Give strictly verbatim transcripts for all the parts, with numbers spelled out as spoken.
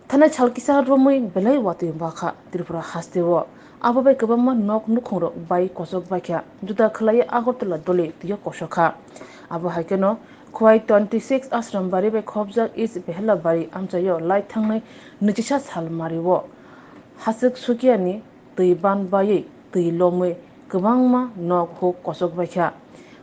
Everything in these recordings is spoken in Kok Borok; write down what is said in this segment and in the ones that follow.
Thanai sal kisa romwi belai watwi wngkha Tripura hasteo. Abo bai kwbangma nok nukhungrok bai kochok baikha, juda khwlaiwi Agartala doli twio kosokha. Abo hai kheno Khowai twenty six Ashram Bari bai khopjak East Behelabari amchaio lai thangnai nwichisa sal mario. Haswk sukiani twi ban baiwi twi lomwi kwbangma nok huk kochok baikha.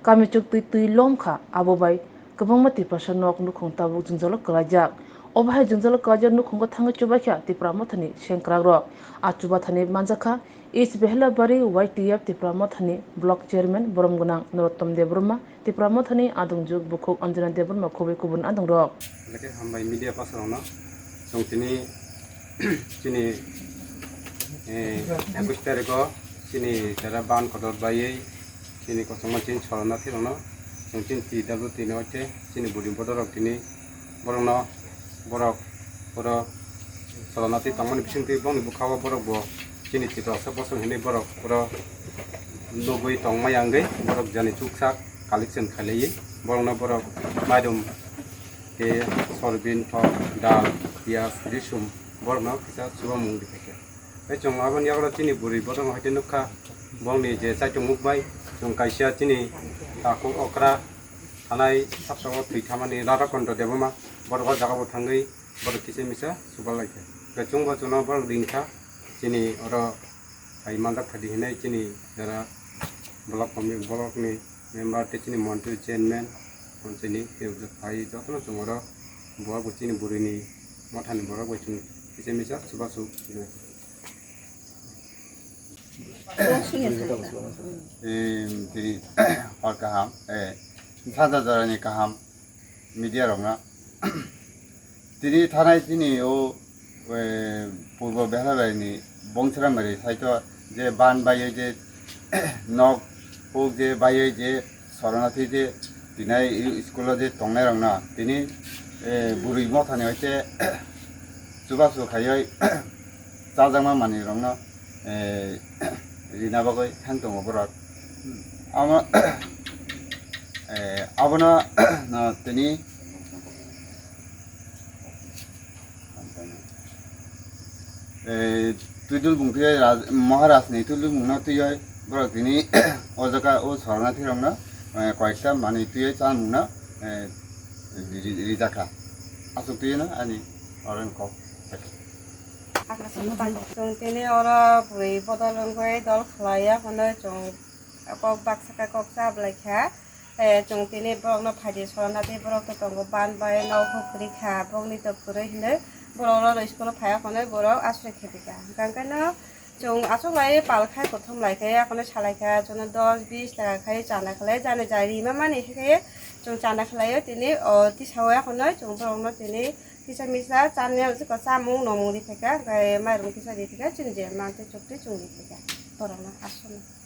Kami chuktwi twi lomkha, abo bai kwbangma Tiprasa nok nukhung tabuk jwngjalo kwlaijak. Obo hai jwngjalo kwlaijak nukhungo thangwi chubaikha Tipra Mothani sengkrakrok. A chubathani manjakha East Behelabari Y T F Tipra Mothani Block Chairman borom gwnang Narottom Debbarma, Tipra Mothani adongjwk bukhuk Anjana Debbarma khobwi kubun adongrok. Belai khe hambai media pasarokno. Chwng tini chini, eh, ekush tarikho chini jara ban kotor baiwi chini kochongma chini sorona thwirokno chwng chini T W T ni oite chini buri bodorok tini borokno borok oro sorona twi tongmani bisingtwi bongni bwkhao borokbo chini Tiprasa bosong hinwi borok oro nugwi tongmaya wngwi borok jani chuksak collection khailaiwi borokno borok mairum tei sorbin, thok, dal, piyaj, risum borokno kisa chubamung riphaikha. Tei chwng aboni yago chini bwrwi bodol hai khe nukha, bongni je chaitung muk bai chwng kaisa chini takhuk okra thanai sapsao thwi thamani Radhakondo Debbarma borok o jagao thangwi borok kisa misa chuballaikha. Tei chwngbo chwngno borok ringkha chini oro hai manjak thadi hinwi chini jara block committee, block ni member tei chini montri chairman, chini tei phai jotono chwng oro buago chini bwrwini mothani borok bai chwng kisa misa chubachu. Em, tini hor kaham, eh, saja jorani kaham media rokno. Tini thanai chini o, eh, purbo Behlabarini Bongsramari saito je ban baiye je nok huk je baiye je sorona thwi je tinai i-, school o je tongnai rokno tini, eh, bwrwi mothani hoite chubachu khaioi chajakma manwi rokno, eh, rina bagwi thang tongo borok. Amo, eh, abono, no, tini, eh, twidulbung twi Raj-, Maharaj ni twidulbung no twiwi borok tini o jaga o sorona thwi rokno, eh, koyekta manwi twiwi chamung no, eh, ri-, ri-, rijakha. Aswk twiwi no ani oro ni kok. Chwng tini oro bwrwi bodol wngwi dol khlai ya hwnwi chwng kok baksa khe kok cha bwlai kha. Eh, chwng tini borokno phaidi sorana tei borok to tongo ban bai nok huk kwrwi kha, bongni to kwrwi hwnwi borok oro school o phai ya hwnwi borok aswk khe phi kha. Hwnkhe no chwng aswk lai pal khai kothom lai khe ya hwnwi salai kha, chwngno dos bis taka khai chana khlai jani jai rima mani khe chwng chana khlai o tini o tisa o ya hwnwi chwng borokno tini kisa misa chani chamung nomung ri phaikha, hwnkhe mairum kisa ri phaikha, chini je mantwi chuktwi chwng ri phaikha borokno aswkno.